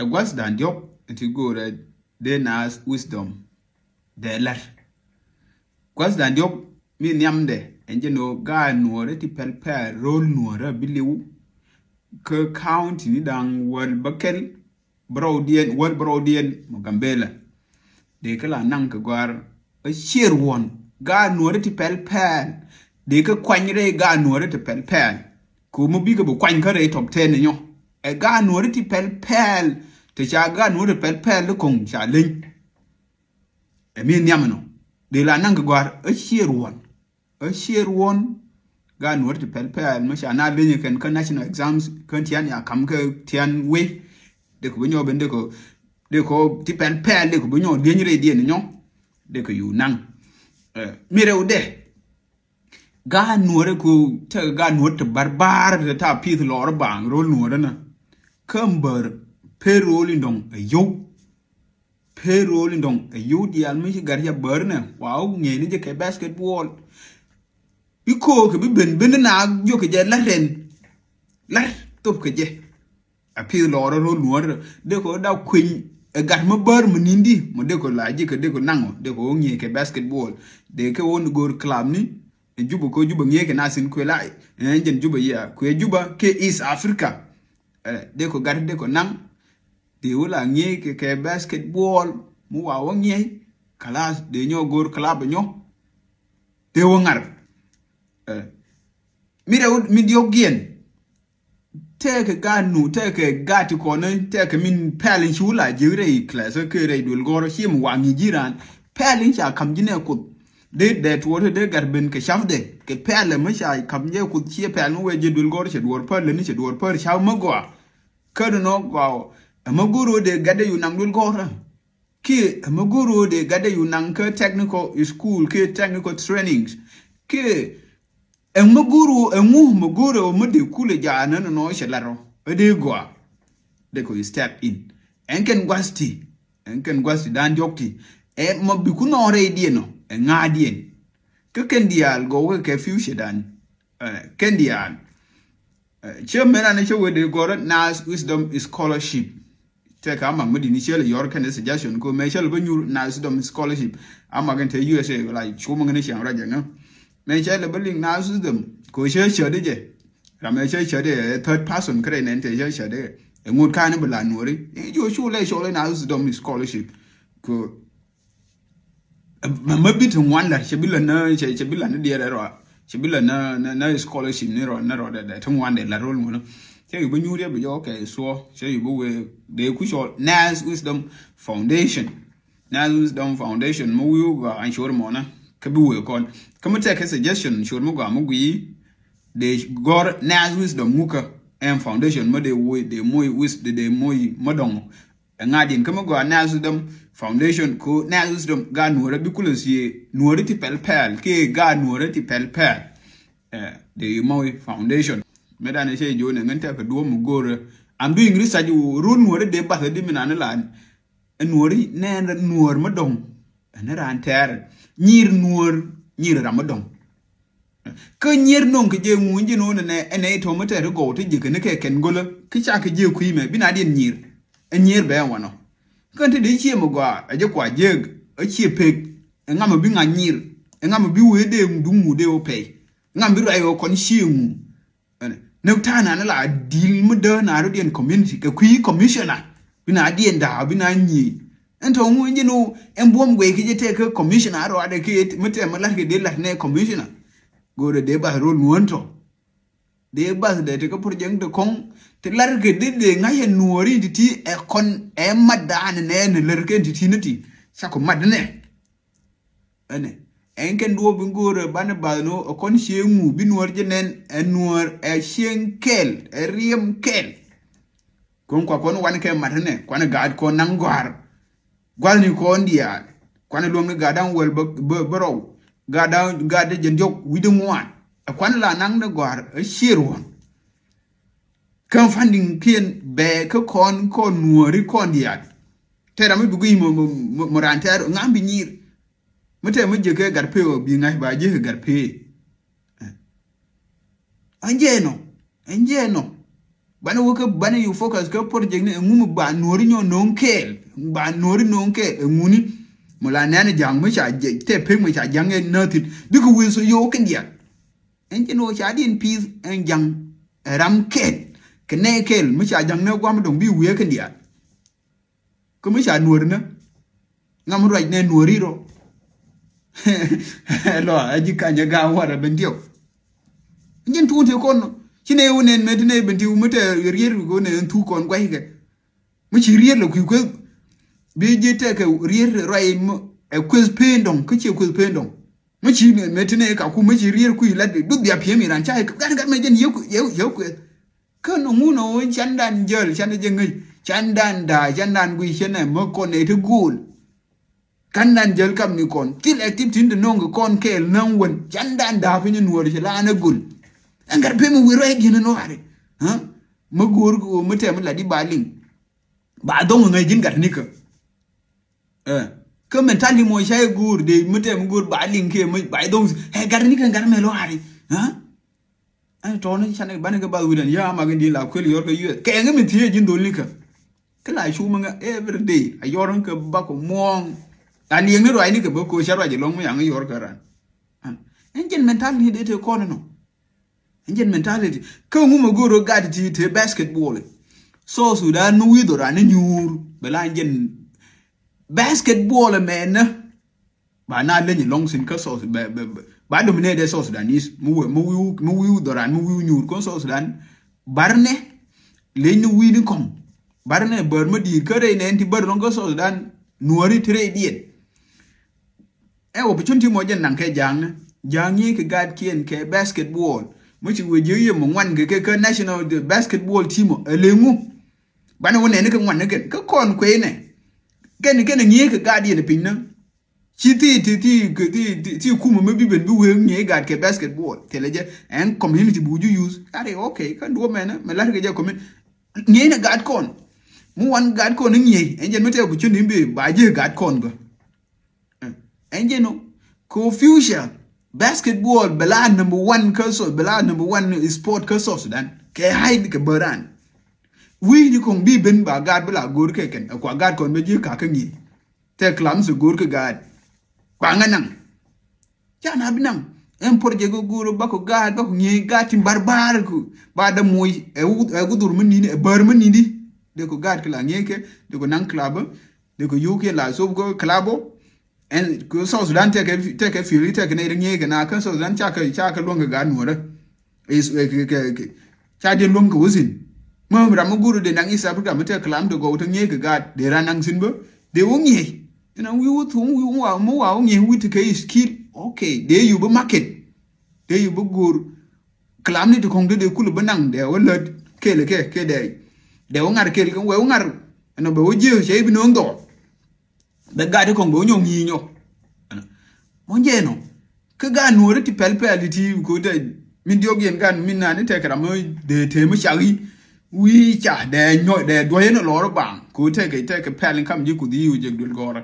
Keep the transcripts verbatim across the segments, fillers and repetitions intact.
Ɛ gua̱th da̱ŋ diɔ̱k ti go̱o̱rɛ dee Naath Wisdom dee lär. Gua̱th da̱ŋ diɔ̱k mi nhiamdɛ ɛn jɛ ni ɣöö gaat nuɔ̱ɔ̱rä ti pɛl pɛl ro̱l nuɔ̱ɔ̱rä bi li̱w kä county ni da̱ŋ wäl bäkɛl bärɔwdiɛn, wäl bärɔwdiɛn mɔ Gambela. Dee kä la naŋ kɛ gɔ̱a̱r ɛ cier wuɔ̱n gaat nuɔ̱ɔ̱rä ti pɛl pɛl. Dee kä kuany rɛy gaat nuɔ̱ɔ̱rä ti pɛl pɛl. Kɛ ɣöö mi bikɛ bi kuany kä rɛy top ten nyɔ. Ɛ gaat nuɔ̱ɔ̱rä ti pɛl pɛl. Te ca gaat nuɔ̱ɔ̱rä ti pɛl pɛl di ko̱ŋ ca leny. Ɛ mi nhiam ɛnɔ. Dee la naŋ kɛ gɔ̱a̱r ɛ cier wuɔ̱n. Ɛ cier wuɔ̱n. Gaat nuɔ̱ɔ̱rä ti pɛl pɛl mi ca na leny kɛn kä national exams kɛn tian ya kam kɛ tian wei. Dee kɛ bi nyɔ ben dee kɛ, dee kɛ ti pɛl pɛl dee kɛ bi nyɔ lieny rɛydiɛn nyɔ. Dee kɛ yu naŋ. Ɛ, mi rɛw dee. Gaat nuɔ̱ɔ̱rä ku tekɛ gaat nuɔ̱ɔ̱rä ti barbar ti ta pith lɔɔrä baŋ ro̱l nuɔ̱ɔ̱rä na. Kä mbär per ro̱l in dɔ̱ŋ ɛ yio̱w. Per ro̱l in dɔ̱ŋ ɛ yio̱w diaal mi ci gat ya bär nɛ wa wä ŋi̱eec ni jɛ kɛ basketball. Bi ko̱o̱k kɛ bi ben ben na jiök kɛ jɛ lat rɛn. Lat thop kɛ jɛ. A pith lɔɔrä ro̱l nuɔ̱ɔ̱rä dee kɛ wä da kueny ɛ gat mi bär mi ni̱n di mɔ dee kɛ la ji̱ kɛ dee kɛ naŋ ɔ dee kɛ wä ŋi̱eec kɛ basketball. Dee kɛ wä ni go̱o̱r club ni. Ɛ Juba kɛ wä Juba ŋi̱eec kɛ na thin kuël a ɛ jɛn Juba yia kuëë Juba kɛ East Africa. Ɛ dee kɛ gat dee kɛ naŋ. Dee wä la ŋi̱eec kɛ kɛ basketball mi wa wä ŋi̱eec. Kalas dee nyɔ go̱o̱r club nyɔ. Dee wä ŋar. Ɛ mi rɛw mi diɔ̱k giɛn. Tɛkɛ gaat nu tɛkɛ gaat ti kɔn tɛkɛ min pɛl in ci wä la ji̱ rɛy class kɛ rɛy duel gɔ̱rä ci mi wa ŋi̱i̱c ji̱ raan. Pɛl in ca kam ji̱ nɛ kuoth. Dee dee tuɔɔt dee gat ben kɛ ca̱pdɛ kɛ pɛl mi ca kam jɛ kuoth ci pɛl mi wee ji̱ duel gɔ̱rä cɛ duɔɔr pär leni cɛ duɔɔr pär ca mi gɔaa. Kä dɔ̱nɔ gɔaa ɛmɛ go̱o̱r ɣöö dee gatdɛ yu naŋ duel gɔ̱rä. Kiɛ ɛmɛ go̱o̱r ɣöö dee gatdɛ yu naŋ kä technical school kiɛ technical trainings. Kiɛ ɛmɛ go̱o̱r ɣöö ɛŋu mɛ go̱o̱r ɣöö mɛ dee kulɛ jaanä nɔnɔ cɛ lat rɔ ɛ dee gɔaa. Dee kɔ step in ɛn kɛn gua̱th ti ɛn kɛn gua̱th ti da̱a̱n diɔ̱k ti ɛ mɔ bi ku nɔɔrɛ idiɛn ɔ ɛ ŋa̱a̱diɛn. Kä kɛn diaal gɔw kɛ kɛ future dan. Ɛ, kɛn diaal. Ɛ, cɛ mɛn an cɛ wee dee gɔrɛ Naath Wisdom Scholarship. Tɛ ka mak mi di ni cɛ lɛ yɔr kɛn suggestion ko mɛ cɛ lɛ bä nyur Naath Wisdom Scholarship. A mak in te U S A la cu mak ni cɛ ra jɛ ŋä. Mɛ cɛ lɛ bä liŋ Naath Wisdom ko cɛ cɛ de jɛ. Ram mɛ cɛ cɛ de ɛ third person kɛ rɛ nɛn te cɛ cɛ de. Ɛ ŋut ka ni bɛ la nuɔri. Ni jo cu lɛ cɔl Naath Wisdom Scholarship. Ko Mɛ mɛ bi ti ŋuan la cɛ bi la na cɛ cɛ bi la na diɛrɛ rɔ cɛ bi la na na na scholarship ni rɔ na rɔ dɛ dɛ ti ŋuan dɛ la rol ŋuan. Cɛ yu bi nyuri bi jɔ kɛ suɔ cɛ yu bi wee dee ku cɔl Naath Wisdom Foundation. Naath Wisdom Foundation mi wiu gɔ an cor mɔna kɛ bi wee kɔn kɛ mi tɛ kɛ suggestion cor mi gɔ mi gui dee gɔr Naath Wisdom ŋukä ɛn foundation mi dee woi dee moi wis dee dee moi mi dɔŋ. Ɛ ŋa̱diɛn kä mi gɔaa Naath Wisdom Foundation ko Naath Wisdom gaat nuɔrä bi kulɛ sie nuɔri ti pɛl pɛl kiɛ gaat nuɔrä ti pɛl pɛl. Ɛ dee mɔwi foundation. Mɛ dan ɛ cɛ jo̱o̱n ɛ ŋän tɛk kɛ duɔ̱ɔ̱m mi go̱o̱rä. I'm doing research wo ro̱l nuɔrä dee bath ɛ di mi nan ɛ la. Ɛ nuɔri nɛn nuɔr mi dɔ̱ŋ. Ɛn ɛ raan tɛɛr nyir nuɔr nyir ram mi dɔ̱ŋ. Kä nyier nɔŋ kɛ jɛ ŋu ji̱n wä nɛ ɛnɛ itɔ mi tɛr igɔw ti ji̱ kɛn kɛ kɛn golä ki ca kɛ jɛ kui̱ mɛ bi na diɛn nyier. Ɛ nyier bɛ wanɔ. Kän ti di ciɛ mi gɔaa ɛ jɛ kua jek ɛ ciɛ pek. Ɛ ŋam bi ŋa̱ nyier ɛ ŋam bi wee dee duŋ ŋu dee wä pɛy. Ŋam bi ruac wä kɔn ciɛ ŋu. Ɛnɛ ni ta̱a̱ nan la dil mi dee na rɔ diɛn community kɛ kui̱ commissioner. Bi na diɛn da̱a̱ bi na nyier. Ɛn tɔ ŋu ɛn jɛ ni ɛn buɔ̱m guɛy ki jɛ tɛk kä commissioner rɔ adɛ ki mi tɛm mi lat ki dee lat nɛ commissioner. Go̱o̱rɛ dee bath rol ŋuɔ̱n tɔ. Dee bath dee ti kä project ti kɔŋ ti lat ki dee dee ŋa̱c ɛ nuɔ̱ɔ̱ri ti ti ɛ kɔn ɛ mat daanɛ nɛ ni lär kɛn ti ti ni ti. Ca kɔ mat nɛ. Ɛnɛ ɛn kɛn duɔ̱ɔ̱p in go̱o̱rɛ banɛ bath ni ɛ kɔn cieŋ ŋu bi nuɔ̱ɔ̱r jɛ nɛn ɛ nuɔ̱ɔ̱r ɛ cieŋ kɛl ɛ riɛm kɛl. Kuɔn kua kuɔn wan kɛ mat nɛ kuan gaat kɔn naŋ gɔ̱a̱r. Gua̱thni kɔn diaal kuan luɔ̱ŋni gatdan wäl bä bä bä rɔw. Gatdan gatdä jɛ diɔ̱k wi̱cdä ŋuan ɛ kuan la naŋdä gɔ̱a̱r ɛ cier wuɔ̱n. Kä funding kiɛn bɛ kä kɔn kɔn nuɔ̱ɔ̱ri kɔn diaal. Tɛr ram mi bi gui̱c mɔ mɔ mɔ raan tɛr ŋa̱m bi nyiir. Mi tɛr mi jiäk kɛ gat pee wä bi ŋa̱c ba jiäk kɛ gat pee. Ɛn jɛ nɔ ɛn jɛ nɔ. Banɛ wä kä banɛ yu focus kä project ni ɛŋu mi ba nuɔri nyɔ no̱o̱ŋ kɛɛl. Ba nuɔri no̱o̱ŋ kɛɛl ɛŋuni. Mɔ la nɛn ja̱ŋ mi ca jɛ tɛ pek mi ca ja̱ŋ ɛ nothing. Bikɛ wi̱i̱ so yo̱o̱ kɛn diaal. Ɛn jɛn wä ca diɛn pi̱i̱th ɛn ja̱ŋ ɛ ram kɛɛl. Kɛ nɛ kɛɛl mi ca ja̱ŋ nɛ guam dɔ̱ŋ bi wi̱i̱ kɛn diaal. Kä mi ca nuɔri nä. Ŋa mi ruac nɛ nuɔri rɔ. Lɔ a ji̱ kanyɛ ga̱a̱ warɛ ben tiɛw. Ji̱n tuun ti kɔn nɔ ci nɛ wä nɛn mɛ ti nɛ ben ti wä mi tɛ rier wä nɛ thuk kɔn gua̱ckɛ. Mi ci rier lɛ kui̱ kueth. Bi ji̱ tɛkɛ rier ruac mi ɛ kueth pen dɔ̱ŋ kä ciɛ kueth pen dɔ̱ŋ. Mi ci mɛ ti nɛ kaku mi ci rier kui̱ lat bi duth bia pi̱em iran ca gat gat mɛ jɛn yɛ kueth. Kä ni ŋun ɔ candan jäl candan jɛ ŋäc candan da̱a̱ candan guic cɛ nɛ mä kɔn nɛ ti go̱o̱l. Candan jäl kam ni kɔn thil active tin ti no̱o̱ŋ kɛ kɔn kɛɛl näŋ wän candan da̱a̱ piny nuɔɔr cɛ la nɛ go̱o̱l. Ɛn gat pem wi̱i̱ ruac diɛn ni nuaari. Mä go̱o̱r kɛ ɣöö mä tɛm la di ba liŋ. Ba dhɔŋ ŋäc ji̱n gat nikä. Kä mentality mɔ ca i̱ go̱o̱r dee mä tɛm go̱o̱r ba liŋ kɛ mä ba i̱ dhɔŋ. Ɛ gat nikä gat mɛ luaari. Ɛn tɔɔni canɛ banɛ kɛ bath wi̱dan ya ma kɛ di̱n la kuël yɔr kɛ yuɛth kɛ ŋä mi thiee ji̱n dhol nikä. Kä la cu mi ŋä every day a yɔr kɛ bak kɛ muɔ̱ɔ̱ŋ. A liɛŋni ruacni kɛ bä koc ca ruac ilɔŋ mi yaŋ yɔr kɛ ran. Ɛn jɛn mentality dee te kɔn nɔ. Ɛn jɛn mentality kä ŋu mɛ go̱o̱r gat ti te basketball. South Sudan mi wi̱i̱ dhɔran ni nyuur bɛ la ɛn jɛn basketball mɛnä. Ba na leny lɔŋ sin kä South bɛ bɛ ba dominate South Sudanese mi wi̱i̱ mi wi̱i̱ mi wi̱i̱ dhɔran mi wi̱i̱ nyuur kä South Sudan. Bar nɛ leny ni wi̱i̱ ni kɔŋ bar nɛ bär mi di̱i̱t kä rɛy nɛ ɛn ti bär lɔŋ kä South Sudan nuɔri ti rɛy diɛn. Ɛ opportunity mɔ jɛn naŋ kɛ ja̱a̱ŋni ja̱a̱ŋ nyi kɛ gaatkiɛn kɛ basketball. Mi ci wee jiäk yɛ mɔ ŋuan kɛ kɛ kä national basketball team ɔ ɛ leŋu. Banɛ wä nɛni kɛ ŋuan ni kɛn kä kɔn kuenɛ. Kɛn kɛn ŋi̱i̱c kɛ gaat yɛn piny ni. Ci thi thi thi thi thi thi kumä mi bi ben bi wee ŋi̱i̱c gaat kɛ basketball thilɛ jɛ ɛn community bi wä ju use. Kari okay kä duɔ̱p mɛnɛ mɛ la̱t kɛ jɛ community. Ŋi̱eec ni gaat kɔn mi wan gaat kɔn ni ŋi̱eec ɛn jɛn mi tɛk opportunity bi ba ji̱ gaat kɔn bä. Ɛn jɛn ɔ kɛ future basketball bɛ la number one kä South bɛ la number one sport kä South Sudan kɛ high kɛ bäran. Wi̱i̱ ni kɔŋ bi ben ba gaat bi la go̱o̱r kɛ kɛn ɛ kua gaat kɔn bä ji̱ kakä ŋi̱eec. Tɛ club mi sɛ go̱o̱r kɛ gaat kua ŋä naŋ. Ca na bi naŋ ɛn project kɛ go̱o̱r bakɔ gaat bakɔ ŋi̱eec gaat tin barbar kɛ ba dä moc ɛ wudhur mi ni̱ni ɛ bär mi ni̱ni. Dee kɔ gaat kɛ la ŋi̱eec kɛ dee kɔ naŋ club dee kɔ yuk kɛ la sop kɛ club. Ɛn kɛ South Sudan tekɛ tekɛ fili tekɛ nɛy ri ŋi̱eec kɛ na kä South Sudan cakɛ cakɛ luɔ̱ŋ kɛ gaat nuɔrä. Is kɛ kɛ kɛ ca diɛ luɔ̱ŋ kɛ wä thin. Mɛ ram mi go̱o̱r dee naŋ East Africa mi tekɛ club dee gɔw te ŋi̱eec kɛ gaat dee ran naŋ thin bä dee wä ŋi̱eec. Inɔ wi̱i̱ wä thuŋ wi̱i̱ wä wa mi wa wä ŋi̱eec wi̱i̱ ti kɛ skill. Okay dee yup bä market. Dee yup bä go̱o̱r. Club ni ti kɔŋ dee dee kul bä naŋ dee wä lät kɛɛl kɛ kɛ dee dee wä ŋar kɛɛl kɛ wee wä ŋar. Ɛnɔ bɛ wä jiɛ cɛ i̱ bi no̱o̱ŋ dhɔɔl. Bɛ gat ikɔŋ bɛ wä nyɔŋ nyi̱i̱ nyɔ. Mɔ jɛ nɔ kä gat nuɔri ti pɛl pɛl ti ko te min diɔk yɛn gat min nani tɛkɛ ram dee te mi cak i̱ wi̱i̱ ca dee nyɔ dee duɔyɛ ni lɔr baŋ ko tɛkɛ tɛkɛ pɛl in kam ji̱ kuth i̱ wi̱i̱ jek duel gɔrɛ.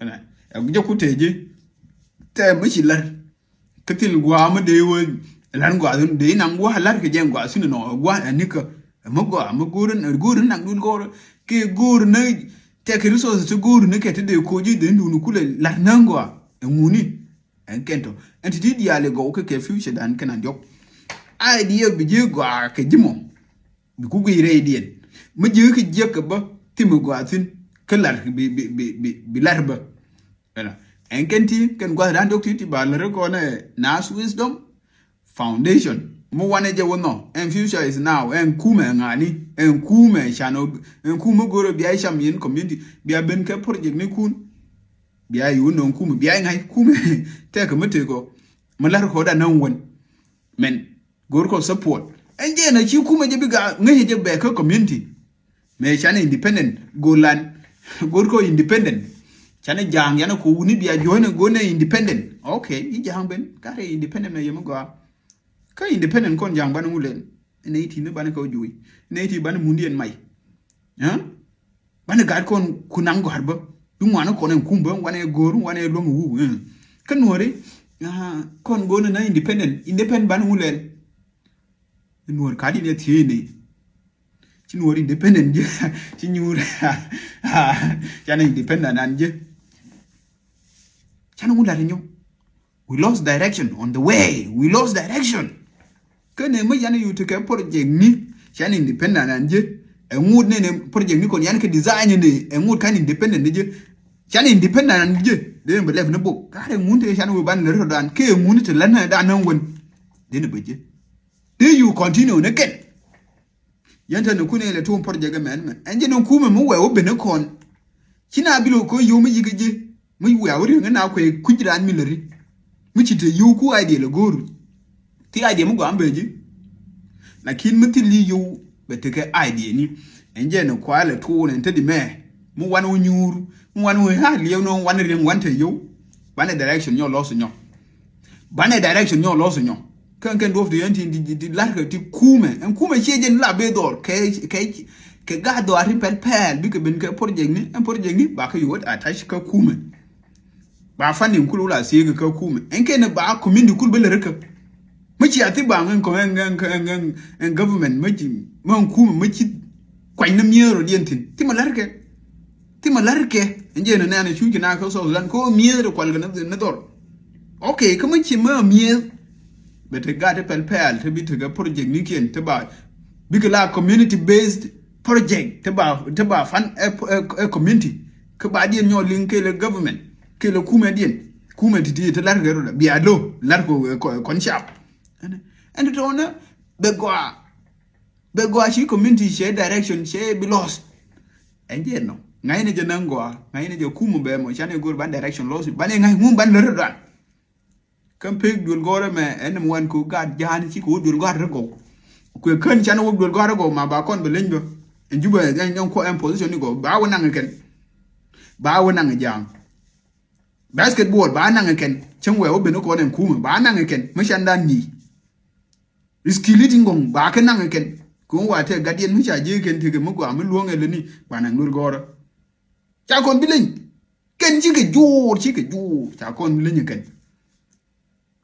Ɛnɛ ɛ jɛ ku te ji̱ tɛ mi ci lär. Kä thil gua̱a̱ mi dee wä la̱r gua̱a̱ thun dee naŋ gua̱a̱ la̱r kɛ jɛ gua̱a̱ thun nɔ gua̱a̱ ɛ nikä. Ɛ mi gɔaa mi go̱o̱r go̱o̱r naŋ dun go̱o̱r kɛ go̱o̱r ni tɛkɛ resources ti go̱o̱r ni kɛ ti dee koci dee dun kulɛ la̱r naŋ gɔaa. Ɛ ŋuni ɛn kɛn tɔ ɛn ti ti diaal ɛ gɔw kɛ kɛ future dan kɛn a diɔk. Idea bi ji̱ gɔaa kɛ ji̱ mɔ bi ku guiy rɛy diɛn mi ji̱ kɛ jiäk kɛ bä thim ɛ gɔaa thin kä la̱r bi bi bi bi la̱r bä. Ɛnɔ ɛn kɛn ti kɛn gua̱th dan diɔk ti ti ba lär kɔn ɛ Nas Wisdom Foundation. Mi wanɛ jɛ wä nɔ ɛn future is now ɛn kumɛ ŋa̱ni ɛn kumɛ can ɛn kumɛ go̱rɛ bia cam yɛn community bia ben kɛ project ni kun. Bia yi wä nɔ kumɛ bia ŋa̱c kumɛ tɛk mi tëkɔ mi lär kɔ dan nä wän. Mɛn go̱r kɔ support ɛn jɛ na ci kumɛ jɛ bi ga ŋäcɛ jɛ bɛ kä community. Mɛ canɛ independent go̱r lan go̱r kɔ independent. Canɛ ja̱a̱ŋ yanɛ ko wuni bia jo̱o̱nɛ go̱r nɛ independent. Okay i̱ ja̱a̱ŋ ben karɛ independent mɛ yɛ mi gɔaa. Kä independent kɔn ja̱a̱ŋ banɛ ŋulɛn. Nɛ iti ni banɛ kɛ wä juuc nɛ iti banɛ mundi ɛn may. Banɛ gat kɔn ku naŋ gɔ̱a̱r bä bi ŋuanä kɔn ɛn kum bä wanɛ go̱o̱r wanɛ luäŋ wu. Kä nuɔri kɔn go̱o̱r ni na independent independent banɛ ŋulɛn. Nuɔr ka di ni thiee ni. Ci Nuɔr independent ji̱. Ci Nyuur. Canɛ independent an ji̱. Canɛ ŋun lat inyɔ. We lost direction on the way. We lost direction. Kɛnɛ mi yan yu ti kɛ project ni. Canɛ independent an ji̱. Ɛ ŋut ni ni project ni kɔn yan kɛ design ni. Ɛ ŋut kan independent ni ji̱. Canɛ independent an ji̱. Dee ni bɛ lɛp ni bok. Karɛ ŋun ti canɛ wi ban lɛ rɔ dan. Kɛ ŋun ti lɛ ni dan ni wen. Dee ni bɛ ji̱. Dee yu continue ni kɛn. Yɛn te ni kun ilɛ tuun project mɛn mɛ. Ɛn jɛ ni kumɛ mi wɛ wä ben kɔn. Ci na bilo ko yow mi yik ji̱. Mi wɛ wä riŋ na kuɛ kuc ran mi lɛ ri. Mi ci te yow ku idea lɛ go̱o̱r. Ti idea mi gɔam ben ji̱. Lakin mi ti li yow bɛ tekɛ idea ni. Ɛn jɛ ni kua lɛ tuun ɛn te di mɛ. Mi wan wä nyuur. Mi wan wä ha liɛw ni wan riŋ wan te yow. Banɛ direction nyɔ lɔs nyɔ. Banɛ direction nyɔ lɔs nyɔ. Kɛn kɛn duɔp ti yɛn ti di, di, di lar kɛ ti kumɛ. Ɛn kumɛ ciɛ jɛn la bɛ dhɔr. Kɛ, kɛ, kɛ ga dhɔr ti pɛl pɛl. Bikɛ ben kɛ project ni. Ɛn project ni. Ba kɛ yuɔt attach kɛ kumɛ. Ba funding kul wula siɛ kɛ kɛ kumɛ. Ɛn kɛn ba community kul bɛ lɛ rɛ kɛ. Mɛ ci a thi ba ŋɛn kɔ ŋɛn, ŋɛn, ŋɛn, ŋɛn, ŋɛn government. Mɛ ci, mɛ kumɛ, mɛ ci kuany ni miɛɛr rɔ diɛn thin. Ti mɛ lar kɛ. Ti mɛ lar kɛ. Ɛn jɛ ni nɛn a cuc kɛ na kɛ South Sudan. Kɛ wä miɛɛr rɔ kual kɛ ni, ni dhɔr. Okay, kä mi ci mi a miëëth. Bɛ te gat ti pɛl pɛl ti bi tekɛ project ni kiɛn ti ba bikɛ la community based project ti ba, ti ba fund ɛ, ɛ, ɛ community. Kä ba diɛn nyɔ liŋ kɛ lɛ government kɛ lɛ kumɛ diɛn. Kumɛ ti ti ti lar kɛ rɔ da bia lo lar kɛ, ɛ, kɔ, kɔn shap. Ɛn, ɛn ti tɔnɛ bɛ gɔaa. Bɛ gɔaa ci community cɛ direction cɛ bi lost. Ɛn jɛ nɔ. Ŋa̱cnɛ jɛ naŋ gɔaa. Ŋa̱cnɛ jɛ kumɛ bɛ mɔ canɛ go̱r ban direction lost. Banɛ ŋa̱c ŋum ban lär dan. Kän pek duel gɔrɛ mɛ ɛn mɛ wan ko gat jani ci ko duel gɔrɛ gɔw. Kuɛ kän can wok duel gɔrɛ gɔw ma ba kɔn bɛ leny bä. Ɛn jubɛ ɛn nyɔŋ kɔ ɛn position ni gɔw ba wä naŋ kɛn. Ba wä naŋ jam. Basketball ba naŋ kɛn. Cäŋ wɛ wä ben kɔn ɛn kumɛ ba naŋ kɛn mɛ can dan ni. Iskili ti ŋɔŋ ba kɛ naŋ kɛn. Kɛ wä wa tɛ gat yɛn mɛ ca jee kɛn tekɛ mɛ gɔa mɛ luɔŋ ɛlɛ ni ba naŋ duel gɔrɛ. Ca kɔn bi leny. Kɛn cikɛ juur, cikɛ juur. Ca kɔn leny kɛn.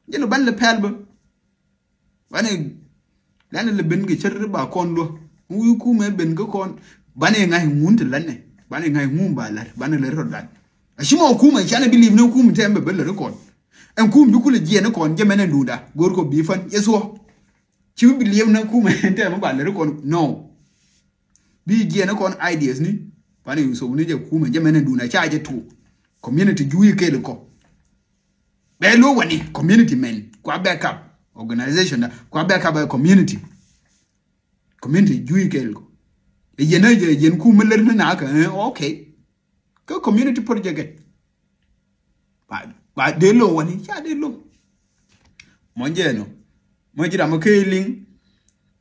Jɛn ban lɛ pɛl bä. Banɛ lɛn lɛ ben kɛ cär ba kɔn luɔ. Ŋu kumɛ ben kä kɔn. Banɛ ŋa̱c ŋun ti lɛn nɛ. Banɛ ŋa̱c ŋun ba lar. Banɛ lɛ rɔ lat. A ci mɔ kumɛ canɛ bi liv ni kumɛ tɛm bɛ bä lɛ ri kɔn. Ɛn kum bi kulɛ jiɛn ni kɔn jɛ mɛn ɛn dunda. Go̱r kɔ bi fän. Yɛ thuɔ. Ci bi liv ni kumɛ tɛm ba lɛ ri kɔn. No. Bi jiɛn kɔn ideas ni. Pani yusuf ni jɛ kumɛ jɛ mɛn duna ca jɛ tu. Community juyi kel kɔ. Bɛ lo wani community mɛn. Kua backup. Organization da. Kua backup ɛ community. Community juyi kel kɔ. Ɛ yɛn ɛ yɛn kumɛ lɛr ni na kɛ, eh, okay. Kä community project ɛ. Ba, ba dee lo wani ca dee lo. Mɔ jɛɛnɔ. Mɔ ji̱ ram mɔ kee liŋ.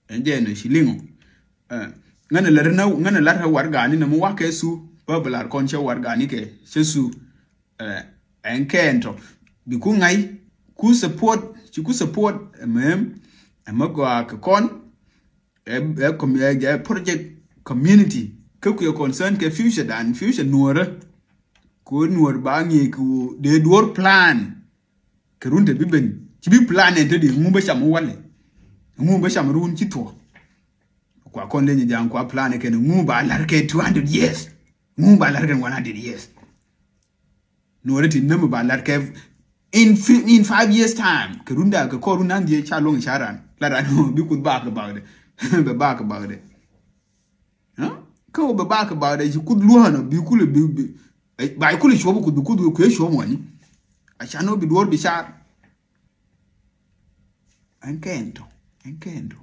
Ɛn jɛɛnɔ ci liŋɔ. Ɛ, ŋän lar na, ŋän lar na war gani na mɔ wakɛ su. Ba bi lar kɔn cɛ war gani kɛ cɛ su. Ɛ, ɛn kɛɛn tɔ. Bi ku ŋa̱c ku support, ci ku support. Ɛmɛ, ɛmɛ gɔaa kɛ kɔn. Ɛ, ɛ, com-, ɛ, ɛ, project community. Kä kuɛ concern kɛ future dan, future nuɔrä. Kɛ nuɔr ba ŋiɛ kɛ wä dee duɔr plan. Kɛ run te bi ben. Ci bi plan ɛn te di ŋu bä cam walɛ. Ŋu bä cam run ci tuɔ. Kua kɔn lenyi jaŋ kua plan kɛn ŋu ba lar kɛ two hundred years. Ŋu ba lar kɛn one hundred years. Nuɔrɛ ti näm ba lar kɛ in fi-, in five years time. Kɛ run da kɛ kɔr run nan diɛ ca luɔŋ ca ran. La ran bi kuth bak bak de. Bɛ bak bak de. Kä wä bɛ bak bak dɛ ci kuth luɔ̱ɔ̱nɔ bi kulɛ bi, bi, ba kulɛ cuɔp kuth bi kuth kuɛ cuɔp wani. A can wä bi duɔr bi car. Ɛn kɛn tɔ, ɛn kɛn tɔ.